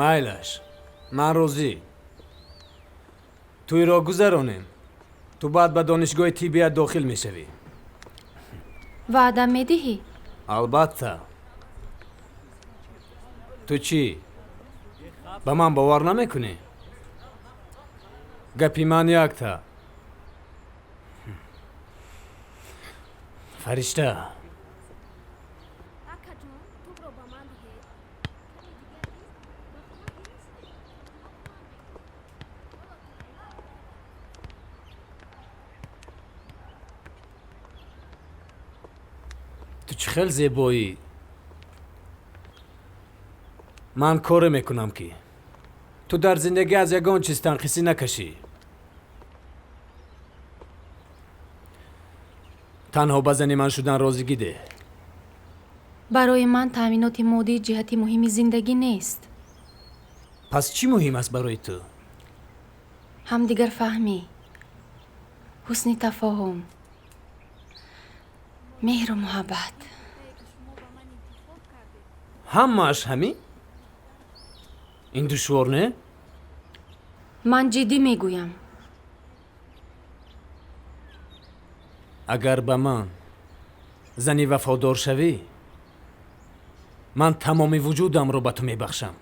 Майлаш, ман розӣ. Тӯйро гузаронем, ту баъд ба донишгоҳи тиббият дохил мешавӣ. Ваъда медиҳӣ? Албатта. Ту чӣ, ба ман бовар намекунӣ? Гапи ман якта. Фаришта. Ту чӣ хел зебоӣ! Ман коре мекунам, ки ту дар зиндагӣ аз ягон чиз танқисӣ накашӣ. Танҳо ба зани ман шудан розигӣ деҳ. Барои ман таъминоти моддӣ ҷиҳати муҳими зиндагӣ нест. Пас чӣ муҳим аст барои ту? Ҳамдигарфаҳмӣ, ҳусни тафоҳум, меҳру муҳаббат. Ҳамааш ҳамин? Ин душвор не? Ман ҷиддӣ мегӯям. Агар ба ман зани вафодор шавӣ, ман тамоми вуҷудамро ба ту мебахшам.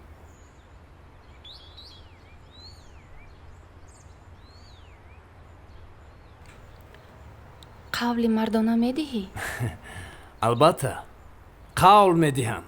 Қавли мардона медиҳӣ? Албатта, қавл медиҳам.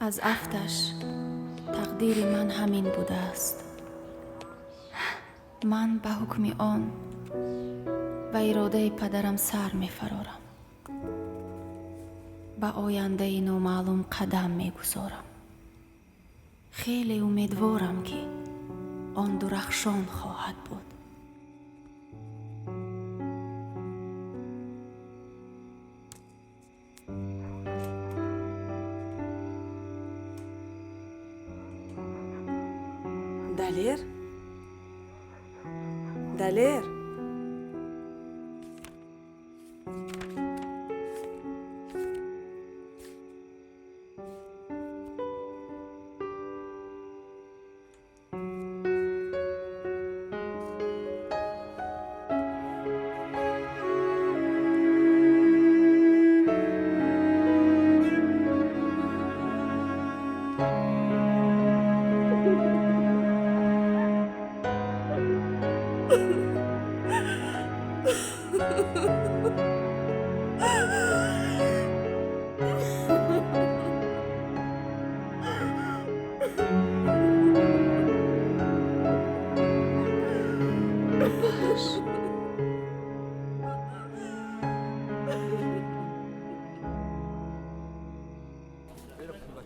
Аз афташ тақдири ман ҳамин будааст. Ман ба ҳукми он ба иродаи падарам сар мефарорам, ба ояндаи номаълум қадам мегузорам. Хеле умедворам, ки он дурахшон хоҳад буд. Далер? Далер?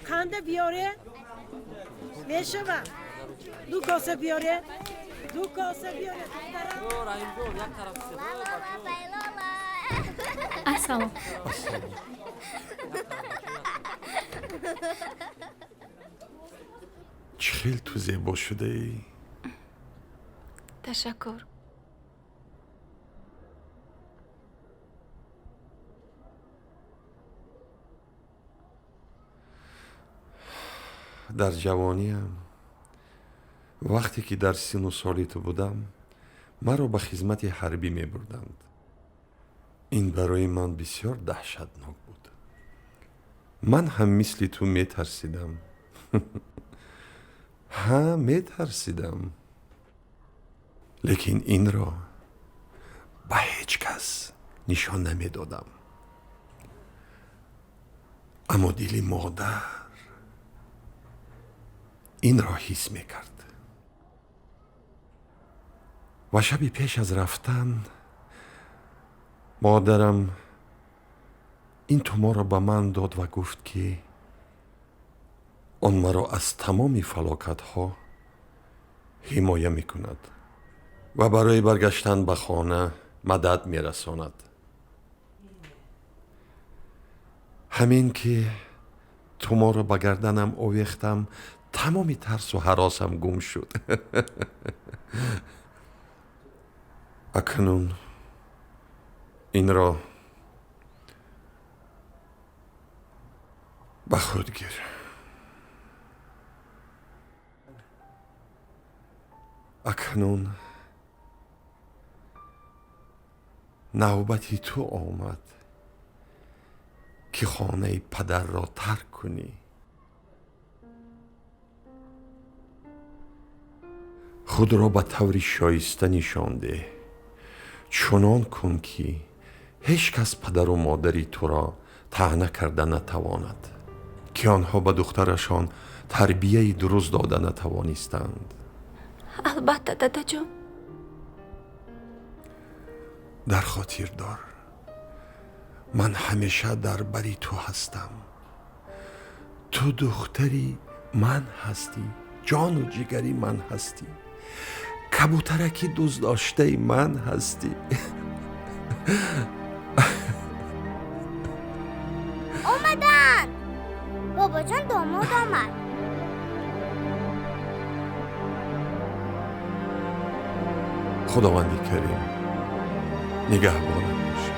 Қанда биёре? Мешава? Ду коса биёре? Ду коса биёре, духтарам. Ассалом. Чӣ хел ту зебо шудаӣ! Ташаккур. Дар ҷавониям, вақте ки дар сину соли ту будам, маро ба хизмати ҳарбӣ мебурданд. Ин барои ман бисёр даҳшатнок буд. Ман ҳам мисли ту метарсидам. Ҳа, метарсидам, лекин инро ба ҳеҷ кас нишон намедодам. Аммо дили модар инро ҳис мекард ва шаби пеш аз рафтан Модарам ин туморро ба ман дод ва гуфт, ки он маро аз тамоми фалокатҳо ҳимоя мекунад ва барои баргаштан ба хона мадад мерасонад. Ҳамин ки туморро ба гарданам овехтам, тамоми тарсу ҳаросам гум шуд. Акнун инро ба худ гир. Акнун навбати ту омад, ки хонаи падарро тарк кунӣ. Худро ба таври шоиста нишон деҳ, чунон кун, ки ҳеҷ кас падару модари туро таъна карда натавонад, ки онҳо ба духтарашон тарбияи дуруст дода натавонистанд. Албатта, дадаҷон. Дар хотир дор, ман ҳамеша дар бари ту ҳастам. Ту духтари ман ҳастӣ, ҷону ҷигари ман ҳастӣ, кабутараки дӯстдоштаи ман ҳастӣ. Омадан, бобоҷон, домод омад. Худованди карим нигаҳбонат бошад.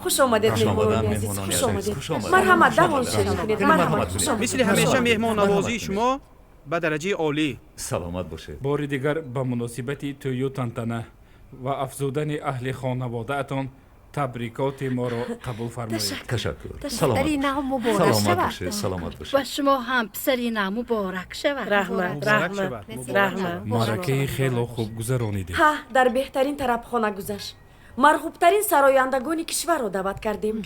Хуш омадед, меҳмонони азиз, хуш омадед. Марҳамат, давон шавед. Марҳамат, хуш омадед. Мисли ҳамеша меҳмоннавозии шумо Ба дараҷаи олӣ. Саломат бошед. Бори дигар ба муносибати тӯю тантана ва афзудани аҳли хонаводаатон табрикоти моро қабул фармоед. Ташаккур. Духтари нав муборак Саломат шавад. бошед, саломат бошед. Ба шумо ҳам писари нав муборак шавад. Раҳмат, раҳмат, раҳмат. Маъракаи хело хуб гузаронидем. Ҳа, дар беҳтарин тарабхона гузашт. Марғубтарин сарояндагони кишварро даъват кардем.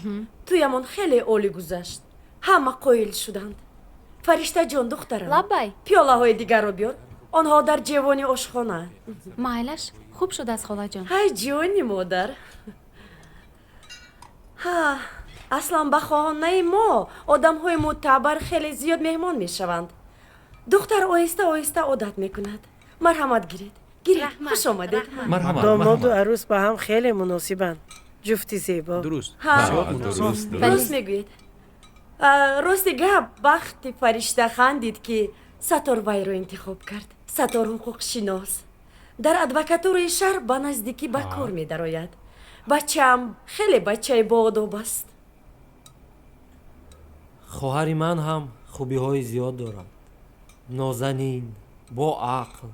Тӯямон хеле олӣ гузашт, ҳама қоил шуданд. Фариштаҷон, духтарам. Лаббай. Пиёлаҳои дигарро биёр, онҳо дар ҷевони ошхона. Майлаш, хуб шудааст, холаҷон. Ҳай, ҷони модар. Ҳа, аслан ба хонаи мо одамҳои мӯътабар хеле зиёд меҳмон мешаванд. Духтар оҳиста оҳиста одат мекунад. Марҳамат, гиред, гиред. Хуш омадед. Домоду арӯс ба ҳам хеле муносибанд, ҷуфти зебо. Дуруст. Ҳа, дуруст мегӯед. Рости гап, бахти Фаришта хандид, ки Сатор вайро интихоб кард. Сатор ҳуқуқшинос, дар адвокатураи шаҳр ба наздикӣ ба кор медарояд. Бачаам хеле бачаи боодоб аст. Хоҳари ман ҳам хубиҳои зиёд дорад. Нозанин, боақл,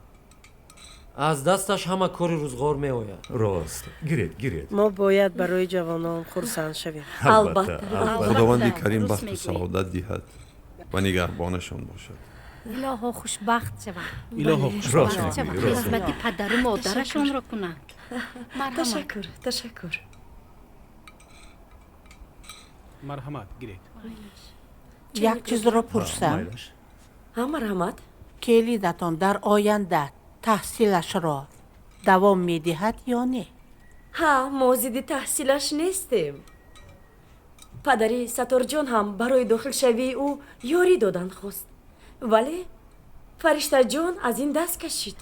аз дасташ ҳама кори рӯзғор меояд. Рост, гиред, гиред. Мо бояд барои ҷавонон хурсанд шавем. Албатта. Худованди карим бахту саодат диҳад ва нигаҳбонашон бошад. Илоҳо, хушбахт шаванд. Илоҳо, рост хушбахт шаванд. мегӯӣ, рост. Хизмати падару модарашонро кунанд. Ташаккур, ташаккур. Марҳамат, гиред. Як чизро пурсам. Майлаш. Ҳа, марҳамат. Келинатон дар оянда таҳсилашро давом медиҳад ё не? Ҳа, мо зидди таҳсилаш нестем. Падари Саторҷон ҳам барои дохилшавии ӯ ёрӣ додан хост, вале Фариштаҷон аз ин даст кашид.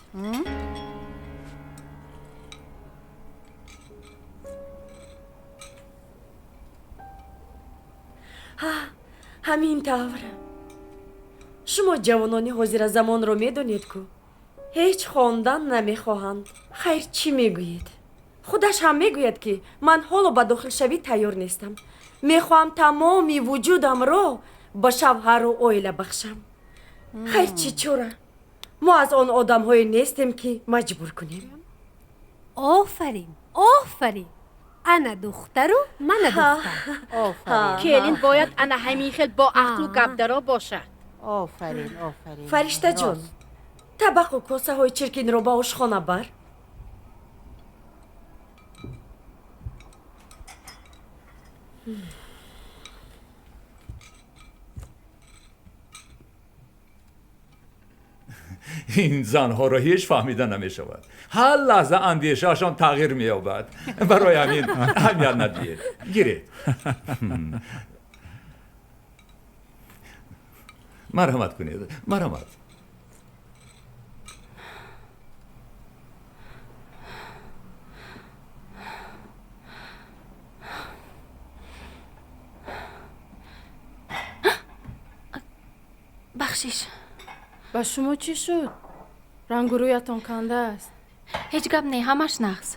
Ҳа, ҳамин тавр. Шумо ҷавонони ҳозиразамонро медонед ку, ҳеҷ хондан намехоҳанд. Хайр, чӣ мегӯед? Худаш ҳам мегӯяд, ки ман ҳоло ба дохилшавӣ тайёр нестам, мехоҳам тамоми вуҷудамро ба шавҳару оила бахшам. Хайр, чӣ чора, мо аз он одамҳое нестем, ки маҷбур кунем. Офарин, офарин! Ана духтару мана духтар. Офарин. Келин бояд ана ҳамин хел бо ақлу гапдаро бошад. Офарин, офарин. Фариштаҷон, табақу косаҳои чиркинро ба ошхона бар. Ин занҳоро ҳеҷ фаҳмида намешавад. Ҳар лаҳза андешаашон тағйир меёбад. Барои ҳамин аҳамият надиҳед. Гиред, марҳамат кунед, марҳамат. Бахшиш. Ба шумо чӣ шуд? Рангу рӯятон канда аст. Ҳеҷ гап не, ҳамаш нағз.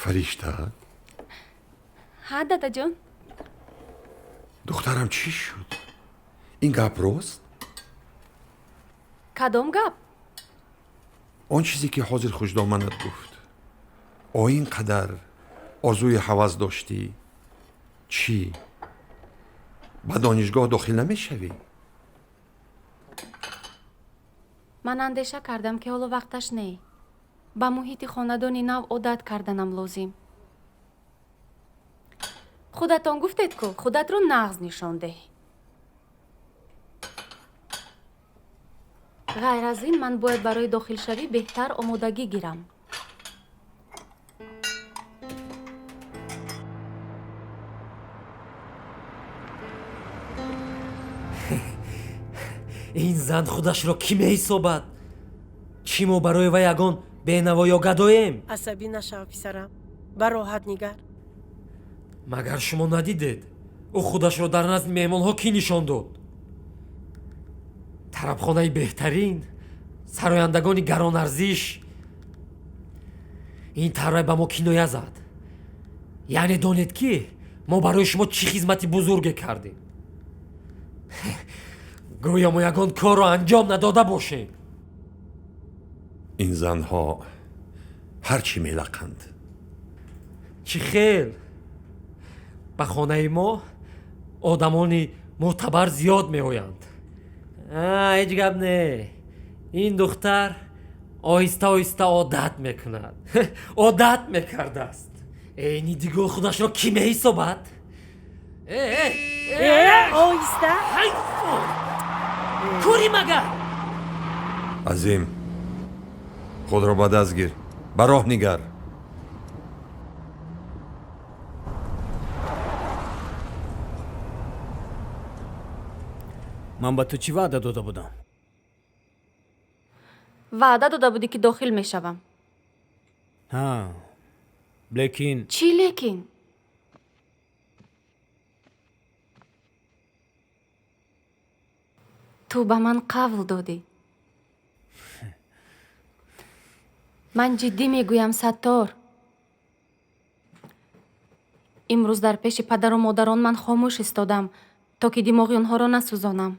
Фаришта. Ҳа, дадаҷон. Духтарам, чӣ шуд? Ин гап рост? Кадом гап? Он чизе, ки ҳозир хушдоманат гуфт. О, ин қадар орзуи ҳавас доштӣ, чӣ, ба донишгоҳ дохил намешавӣ? Ман андеша кардам, ки ҳоло вақташ не, ба муҳити хонадони нав одат карданам лозим. Худатон гуфтед ку, худатро нағз нишон деҳ. Ғайр аз ин, ман бояд барои дохилшавӣ беҳтар омодагӣ гирам. Ин зан худашро кӣ меҳисобад? Чӣ мо барои вай ягон бенаво ё гадоем? Асабӣ нашав, писарам. Ба роҳат нигар. Магар шумо надидед, ӯ худашро дар назди меҳмонҳо кӣ нишон дод? Тарабхонаи беҳтарин, сарояндагони гаронарзиш. Ин тарбай ба мо киноя зад. Яъне донед, ки мо барои шумо чӣ хизмати бузурге кардем. Гӯё мо ягон корро анҷом надода бошем. Ин занҳо ҳар чӣ мелақанд. Чӣ хел? Ба хонаи мо одамони мӯътабар зиёд меоянд. Ҳеҷ гап не, ин духтар оҳиста оҳиста одат мекунад. Одат мекардааст. Эни дигор худашро кӣ меҳисобад? Оҳиста. Кӯри магар? Азим, худро ба даст гир, ба роҳ нигар. Ман ба ту чӣ ваъда дода будам? Ваъда дода будӣ, ки дохил мешавам. Ҳа, лекин. Чӣ лекин? Ту ба ман қавл додӣ. Ман ҷиддӣ мегӯям, Саттор. Имрӯз дар пеши падару модарон ман хомӯш истодам, то ки димоғи онҳоро насӯзонам.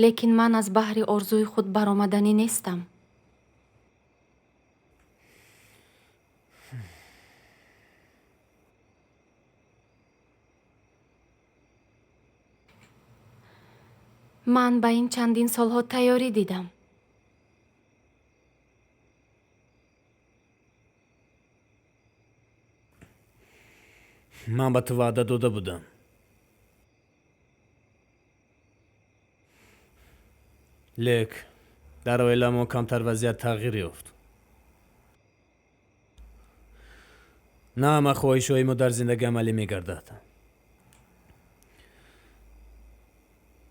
Лекин ман аз баҳри орзуи худ баромаданӣ нестам. Ман ба ин чандин солҳо тайёрӣ дидам. Ман ба ту ваъда дода будам. Лек дар оила мо камтар вазъият тағйир ёфт. На ҳама хоҳишҳои мо дар зиндагӣ амалӣ мегардад.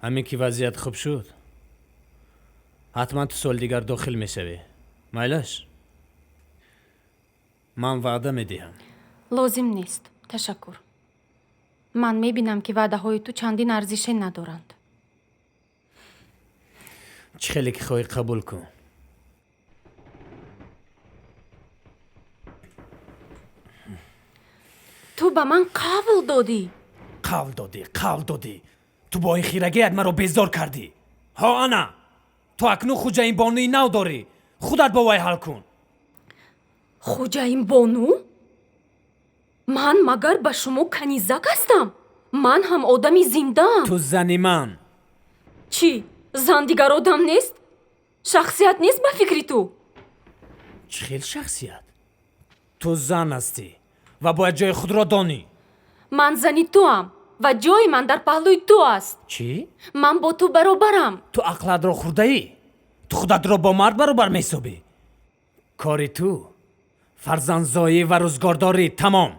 Ҳамин ки вазъият хуб шуд, ҳатман ту соли дигар дохил мешавӣ. Майлаш? Ман ваъда медиҳам. Лозим нест, ташаккур. Ман мебинам, ки ваъдаҳои ту чандин арзише надоранд. Чӣ хеле ки хоҳӣ қабул кун. Ту ба ман қавл додӣ. Қавл додӣ, қавл додӣ. Ту бо ин хирагият маро безор кардӣ. Ҳо ана, ту акнун хуҷаинбонуи нав дорӣ. Худат бо вай ҳал кун. Хуҷаинбону? Ман магар ба шумо канизак ҳастам? Ман ҳам одами зиндаам. Ту зани ман. Чӣ, зан дигар одам нест? Шахсият нест ба фикри ту? Чӣ хел шахсият? Ту зан ҳастӣ ва бояд ҷои худро донӣ. Ман зани туам ва ҷои ман дар паҳлӯи ту аст. Чӣ? Ман бо ту баробарам. Ту ақлатро хӯрдаӣ? Ту худатро бо мард баробар меҳисобӣ? Кори ту фарзандзоӣ ва рӯзгордорӣ, тамом.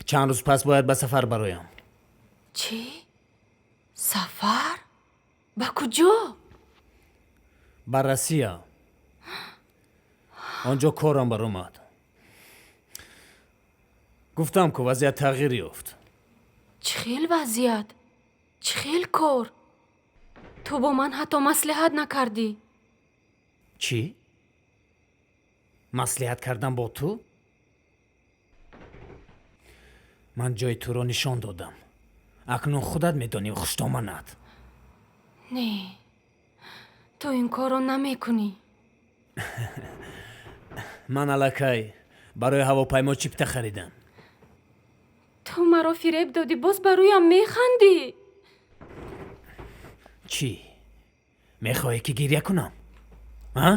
Чанд рӯз пас бояд ба сафар бароям. Чӣ? Сафар? Ба куҷо? Ба Россия. Он ҷо корам баромад. Гуфтам, ку вазъият тағйир ёфт. Чӣ хел вазъият? Чӣ хел кор? Ту бо ман ҳатто маслиҳат накардӣ. Чӣ? Маслиҳат кардан бо ту? Ман ҷои туро нишон додам. Акнун худат медонӣ, хуштоманат. Не, ту ин корро намекунӣ. Ман аллакай барои ҳавопаймо чипта харидам. Ту маро фиреб додӣ, боз ба рӯям механдӣ. Чӣ? Мехоҳӣ, ки гиря кунам? А?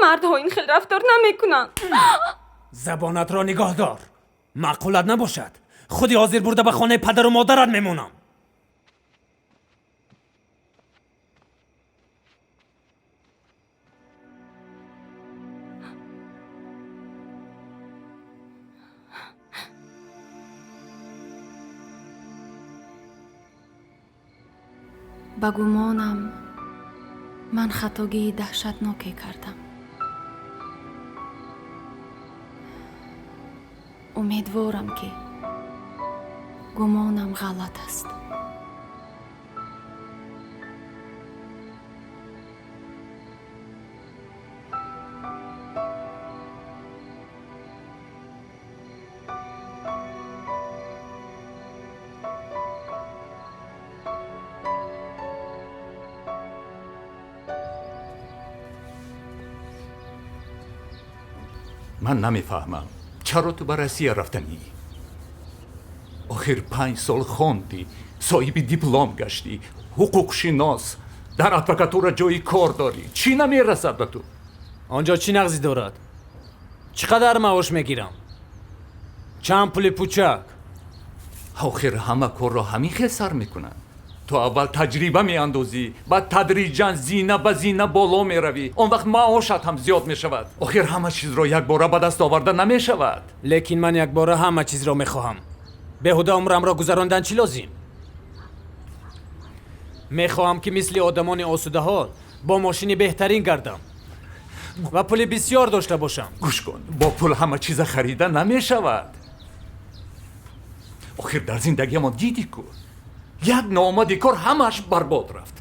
Мардҳо ин хел рафтор намекунанд. Забонатро нигоҳ дор. Маъқулат набошад, худи ҳозир бурда ба хонаи падару модарат мемонам. Ба гумонам, ман хатогии даҳшатноке кардам. Умедворам, ки гумонам ғалат аст. Ман намефаҳмам, чаро ту ба Россия рафтанӣ? Охир 5 сол хондӣ, соҳиби диплом гаштӣ, ҳуқуқшинос, дар адвокатура ҷои кор дорӣ. Чӣ намерасад ба ту? Он ҷо чӣ нағзӣ дорад? Чӣ қадар маош мегирам? Чанд пули пучак? Охир ҳама корро ҳамин хел сар мекунанд. Ту аввал таҷриба меандозӣ, баъд тадриҷан зина ба зина боло меравӣ. Он вақт маошат ҳам зиёд мешавад. Охир ҳама чизро якбора ба даст оварда намешавад. Лекин ман якбора ҳама чизро мехоҳам. Беҳуда умрамро гузарондан чӣ лозим? Мехоҳам, ки мисли одамони осудаҳол бо мошини беҳтарин гардам ва пули бисьёр дошта бошам. Гӯш кун, бо пул ҳама чиза харида намешавад. Охир дар зиндагиамон дидӣ ку, як ноомади кор ҳамааш барбод рафт.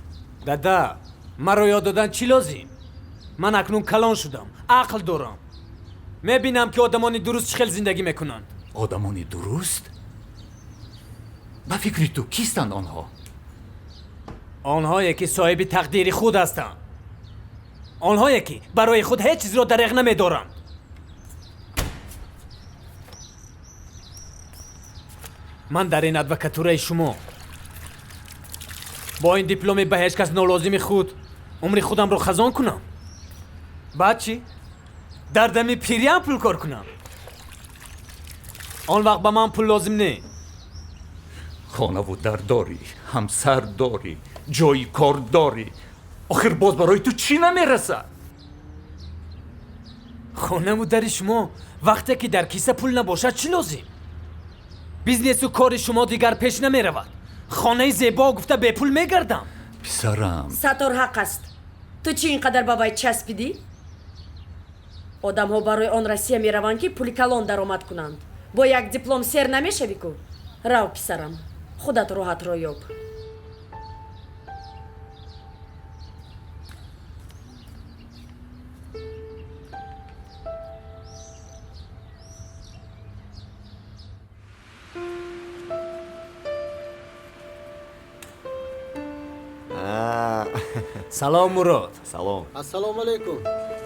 Дада, маро ёд додан чӣ лозим? Ман акнун калон шудам, ақл дорам, мебинам, ки одамони дуруст чӣ хел зиндагӣ мекунанд. Одамони дуруст? Ба фикри ту, кистанд онҳо? Онҳое, ки соҳиби тақдири худ ҳастанд, онҳое, ки барои худ ҳеҷ чизро дареғ намедоранд. Ман дар ин адвокатураи шумо бо ин дипломи ба ҳеҷ кас нолозими худ умри худамро хазон кунам? Баъд чӣ? Дар дами пириам пул кор кунам? Он вақт ба ман пул лозим не. Хонаву дар дорӣ, ҳамсар дорӣ, ҷои кор дорӣ. Охир боз барои ту чӣ намерасад? Хонаву дари шумо вақте ки дар киса пул набошад, чӣ лозим? Бизнесу кори шумо дигар пеш намеравад. Хонаи зебо гуфта, бепул мегардам. Писарам. Саттор ҳақ аст. Ту чӣ ин қадар ба вай часпидӣ? Одамҳо барои он Россия мераванд, ки пули калон даромад кунанд. Бо як диплом сер намешавӣ ку. Рав, писарам, худат роҳатро ёб. Салом, Мурод. Салом. Ассалому алайкум.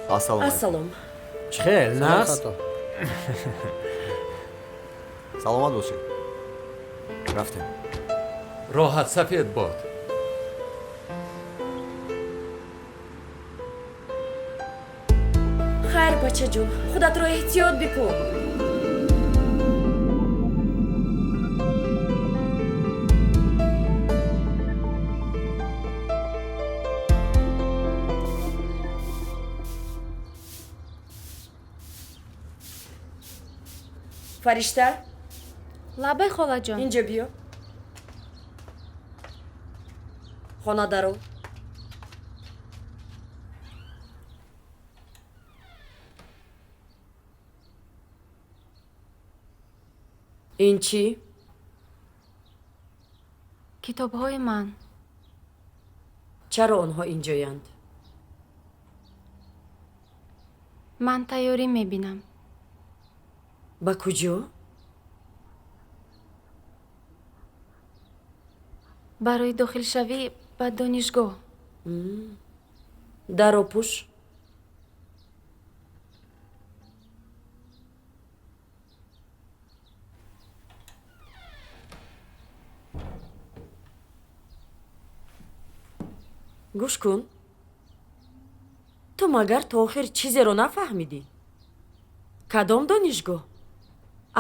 Ассалому. Ассалом. Чӣ хел, нағз? Саломат бошед. Рафтем. Роҳат сафед бод. Хайр, бачаҷон, худатро эҳтиёт бикун. Фаришта. Лабай, холаҷон. Инҷо биё, хона даро. Ин чӣ? Китобҳои ман. Чаро онҳо инҷоянд? Ман тайёрӣ мебинам. Ба куҷо? Барои дохилшавӣ ба донишгоҳ. Даро пӯш. Гӯш кун, ту магар то охир чизеро нафаҳмидӣ? Кадом донишгоҳ?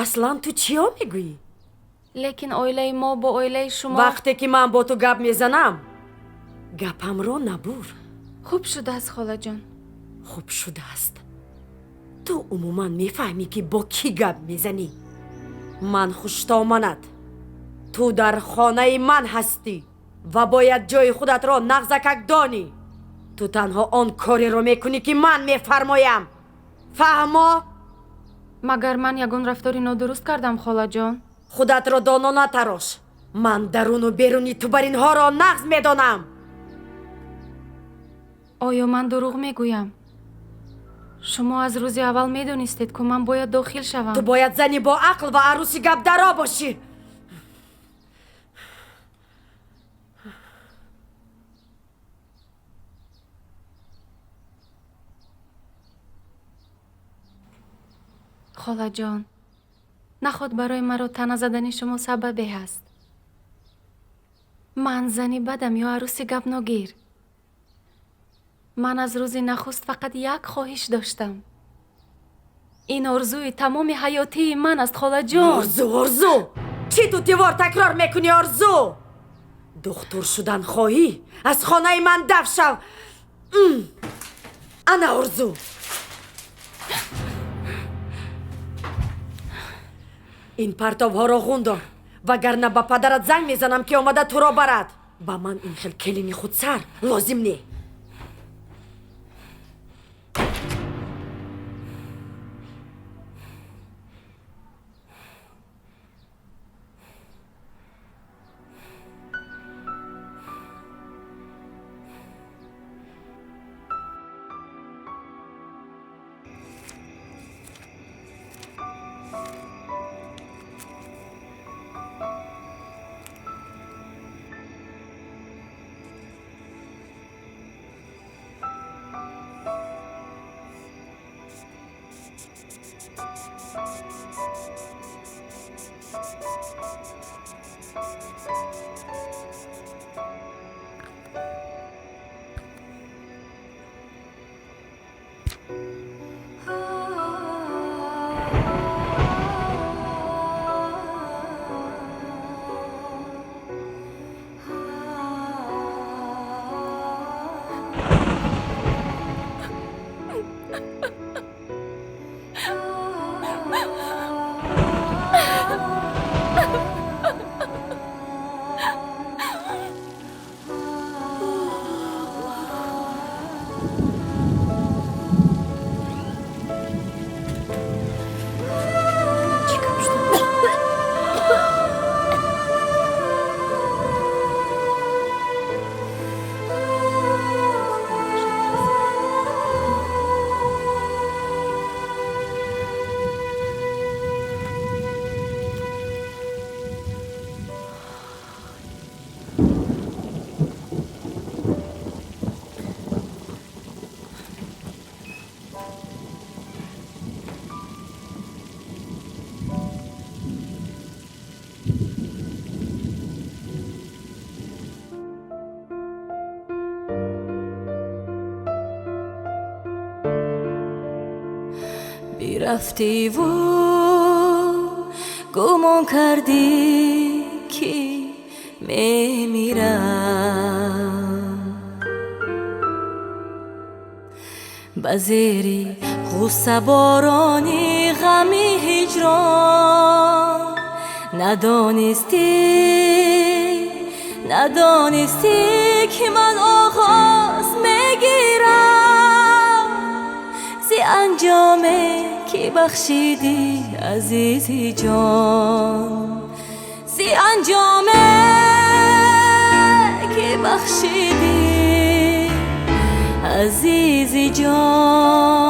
Аслан ту чиё мегӯӣ? Лекин оилаи мо бо оилаи шумо. Вақте ки ман бо ту гап мезанам, гапамро набур. Хуб шудааст, холаҷон. Хуб шудааст? Ту умуман мефаҳмӣ, ки бо кӣ гап мезанӣ? Ман хуштоманат. Ту дар хонаи ман ҳастӣ. Ва бояд ҷои худатро нағзакак донӣ. Ту танҳо он кореро мекунӣ, ки ман мефармоям. Фаҳмо? Магар ман ягон рафтори нодуруст кардам, холаҷон? Худатро доно натарош. Ман даруну беруни ту бар инҳоро нағз медонам. Оё ман дурӯғ мегӯям? Шумо аз рӯзи аввал медонистед, ку ман бояд дохил шавам. Ту бояд зани бо ақл ва арӯси гапдаро бошӣ. Холаҷон, наход барои маро тана задани шумо сабабе ҳаст. Ман зани бадам ё арӯси гапногир? Ман аз рӯзи нахуст фақат як хоҳиш доштам. Ин орзуи тамоми ҳаётии ман аст, холаҷон. Орзу, орзу! Чӣ ту тивор такрор мекунӣ, орзу? Духтур шудан хоҳӣ? Аз хонаи ман даф шав. Ана орзу. Ин партовҳоро ғун дор, вагарна ба падарат занг мезанам, ки омада туро барад. Ба ман ин хел келини худсар лозим не. Бирафтиву гумон кардӣ, ки мемирам. Ба зери ғуссаборони ғами ҳиҷрон надонистӣ, надонистӣ, ки ман оғоз мегирам зи анҷоме, ки бахшидӣ, азизи ҷон, зи анҷоме, ки бахшидӣ, азизи ҷон.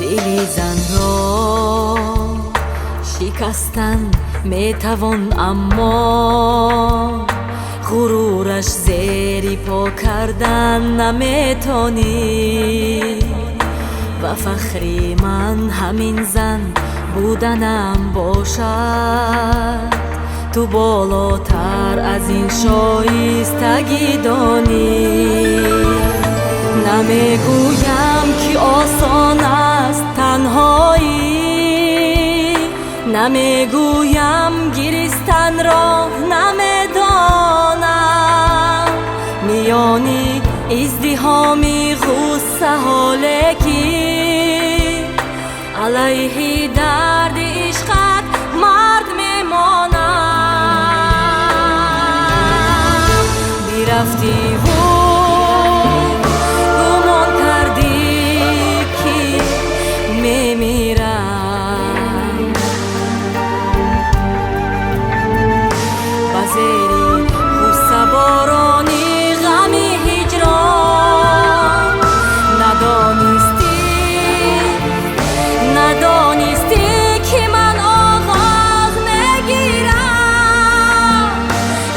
Дили занро шикастан метавон, аммо ғурураш зери по кардан наметонӣ. Ва фахри ман ҳамин зан буданам бошад. Ту болотар аз ин шоистагӣ донӣ. Намегӯям, ки осон аст танҳоӣ, намегӯям, гиристанро намедонам. Миёни издиҳоми ғуссаҳо, лекин алайҳи дарди ишқат мард мемонам. Бирафтиву гумон кардӣ, ки мемирам, ба зери ғуссаборони ғами ҳиҷрон. Надонистӣ, надонистӣ, ки ман оғоз мегирам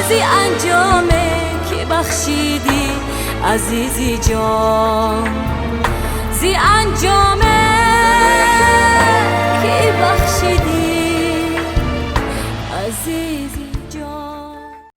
зи анҷоме, ки бахшидӣ, азизи ҷон, зи анҷоме.